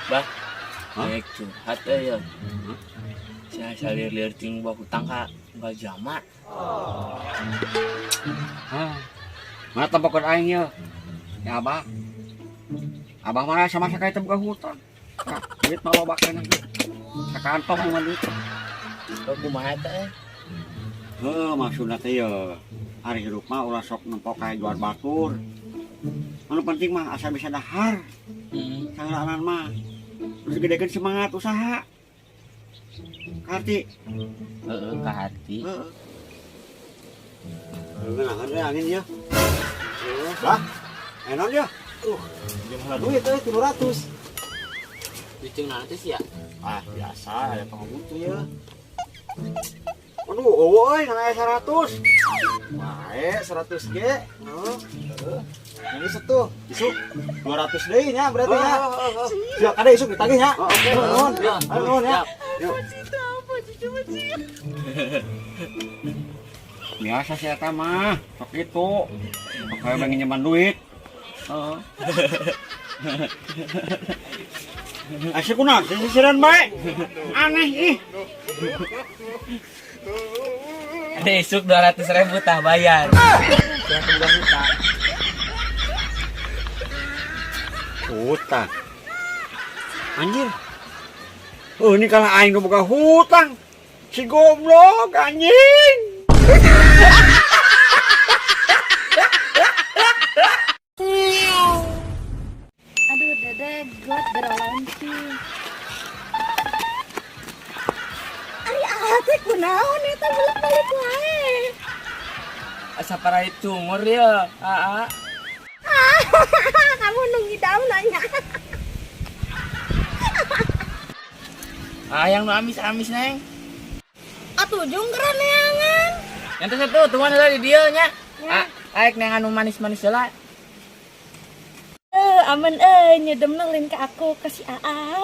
Bah, naik curhat ya. Saya salir-lir ting bawa hutang ka enggak jama. Hah. Mana tempokeun aing ye? Ya Abah. Abah mana sama sakali teu boga hutang. Nah, duit mah loba keneh. Sakantong mah duit. Kok kumaha teh? Heuh, maksudna teh ye. Ari hirup mah ulah sok nempok ka jual batur. Anu penting mah asa bisa dahar. Heeh. Sagalana mah. Terus gedekeun semangat usaha. Karti. Heeh, ka hati. Heeh. Ngeunah we angin ye. Bah, Enon ye. jeung heula duit euy 300. Bicing naon teh sia? Ah, biasa aya pangabutuh ya. Aduh, eueuh euy ngan aya 100. Wae 100 ge. Heeh. Heeh. Ini satu, isuk 200 deui nya berarti nya. Heeh. Siap ada isuk ditagih nya. Oh, oke. Nuhun. Ayo nuhun ya. Yuk. Biasa sih eta mah, sok itu. Sok kayak pengen nyeman duit. Heeh. Asik kunaon sih sisiran bae. Aneh ih. Ada isuk 200 ribu tah bayar. Sia boga hutang. Hutang. Anjir. Oh, ini kalah aing nu boga hutang. Si goblok anjing. Aduh, Dede, got launching. Ari ate kunaon eta bolak-balik wae. Asa parai cungur ya, aa. Kamu nunggu daun nanya. Ah, yang nu amis-amis, Neng. Atuh jung keren neangan. Yang teh satu, tuan heula di dieu nya. Ya. Ah, aek neng anu manis-manis heula. Eh, aman eh nyedemna lain ke aku ke si Aa.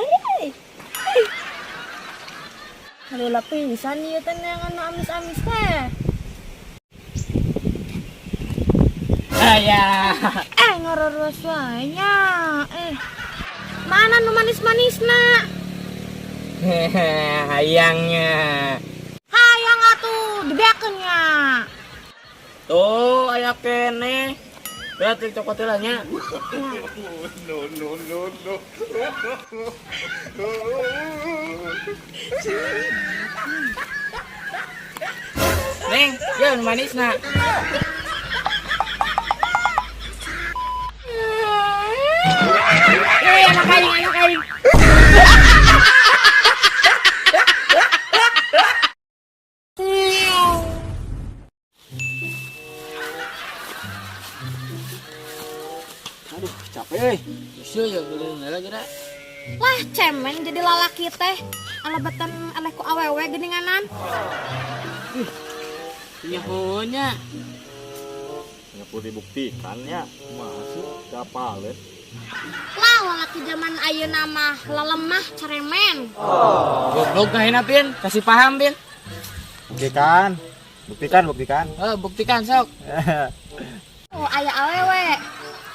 Halulah pisan ieu teh neangan nu amis-amis teh. Aya. Eh, ngororwas wae nya. Eh. Mana nu manis-manisna? Hayangnya. Hayang atuh dibeakeun nya. Tuh, aya keneh. Berarti cokot heula nya. No no no no. Neng, ya nu manisna. Eh, anak aing, anak aing. Aduh, capek euy. Bisa ya geuleung heula geura. Lah, cemen jadi lalaki teh. Alabatan eleh ku awewe geuninganan. Nyaho nya. Nya perlu dibuktikan ya. Masih kapaleun. Lah, lalaki zaman ayeuna mah lelemah ceremen. Goblok kahina Pin, kasih paham Pin. Buktikan. Buktikan, buktikan. Eh, buktikan sok. Oh, aya awewe.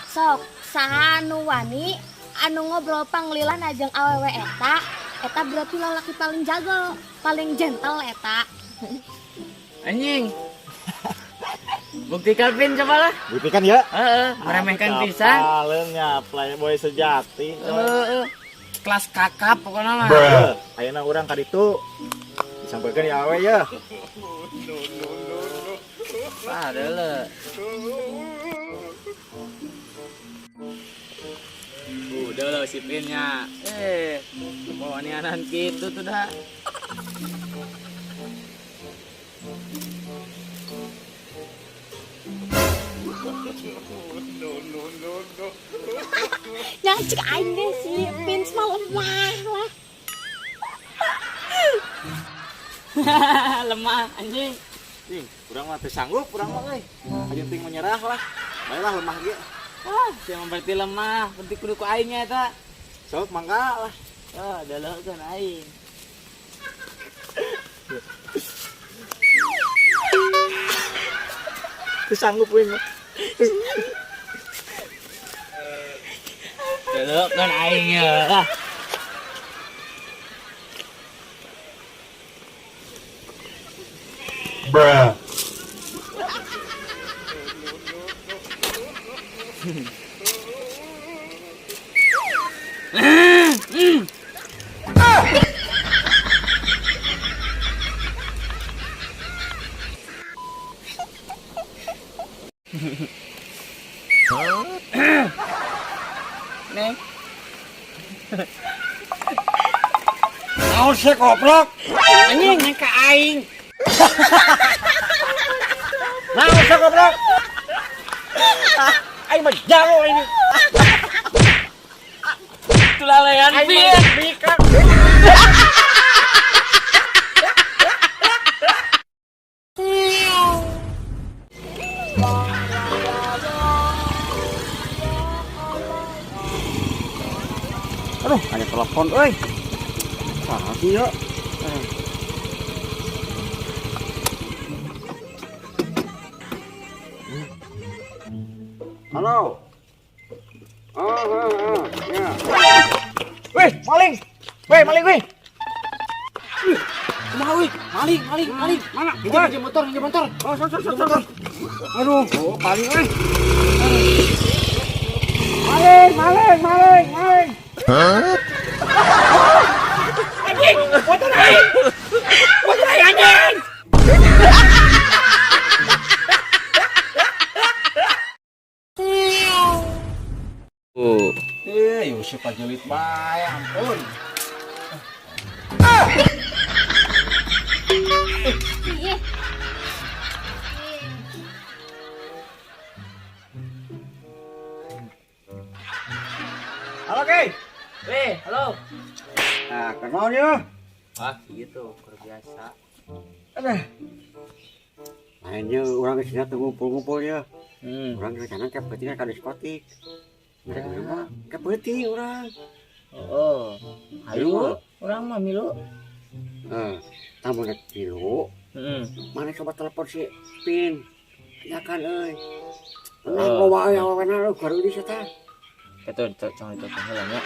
Sok, saha nu wani anu ngobrol panglilana jeung awewe eta, eta berarti lalaki paling jago, paling gentle eta. Anjing. Buktikan Pin coba lah. Buktikan ya. Heeh, meremehkan pisan. Kapaleun nya playboy sejati. Heeh. Kelas kakap pokoknya mah. Heuh, ayeuna urang ka ditu disampaikan ya awe ya. Ah, deuleu. Udah lah si Pinnya. Eh, mau anianan gitu tuh dah. Yang cek aing deh si Pin mah lemah lah. Lemah anjing. Ding, urang mah teu sanggup urang mah euy. Aja ting menyerah lah. Baiklah lemah ge. Ah, siapa berarti lemah, penting kudu ku aingnya eta. Sok mangga lah. Ah, daleukeun aing. Teu sanggup euy mah. Celuk kan aing ya. Bruh. Neng. Naon sih goblok? Anjing neng ka aing. Naon sih goblok? Aing mah jago ini. Tulalean Aing pin. mah bikang. Aduh, ada telepon euy. Saha sih ya? Halo. Oh, ya. Weh, maling. Weh, maling weh. Kumaha weh? Maling, maling, maling. Mana? Hiji motor, hiji motor. Oh, so, so, so, so. Aduh, oh, maling euy. Maling, maling, maling, maling. Huh? Anjing, motor aing. Motor aing anjing. Oh. Yusuf pajelit bae, ampun. Ih. Halo, Ki. Weh, halo. Nah, kenal ya. Ah, gitu, luar biasa. Aduh. Mainnya orang ke sini tuh ngumpul-ngumpul ya. Orang rencana ke peuting ka diskotik. Mereka mah ke peuting urang. Oh. Ayo, urang mah milu. Heeh. Tamu rek milu. Heeh. Mana coba telepon si Pin. Tanyakan euy. Menang bawa euy awena lu garulis eta. Eta cong ditelepon heula nya.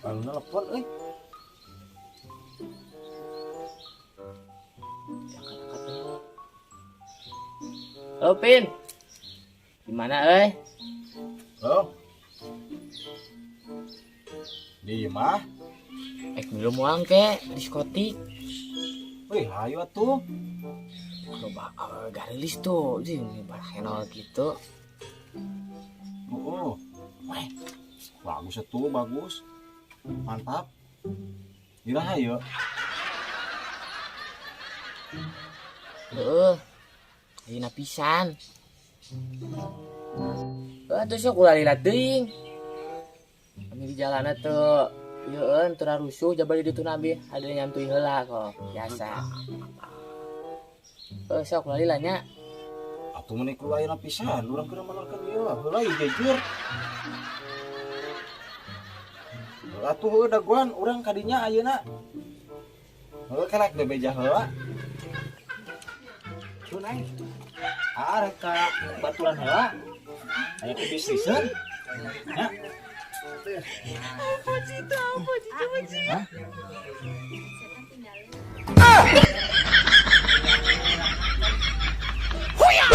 Kalau nelpon euy. Halo Pin. Gimana euy? Halo. Di imah. Ek milu moal ke diskotik. Wih, hayu atuh. Coba garelis tuh, jeung barhenol gitu. Oh. Weh. Bagus atuh, bagus. Mantap. Iraha hayu. Heeh. Ayeuna pisan. Heeh, tuh sok ulah lila teuing. Kami di jalan teu ieueun teu rusuh jaba di ditu nabi ada nyantui heula kok biasa. Heuh sok ulah lila nya. Atuh meuni kudu ayeuna pisan urang keur menerkeun ieu heula ieu jujur. Heula atuh heueuh dagoan urang kadinya ayeuna. Heueuh kelek de beja heula. Cun aing. Ah rek ka baturan heula. Aya ke bisniseun. Nya. Hah? Huya!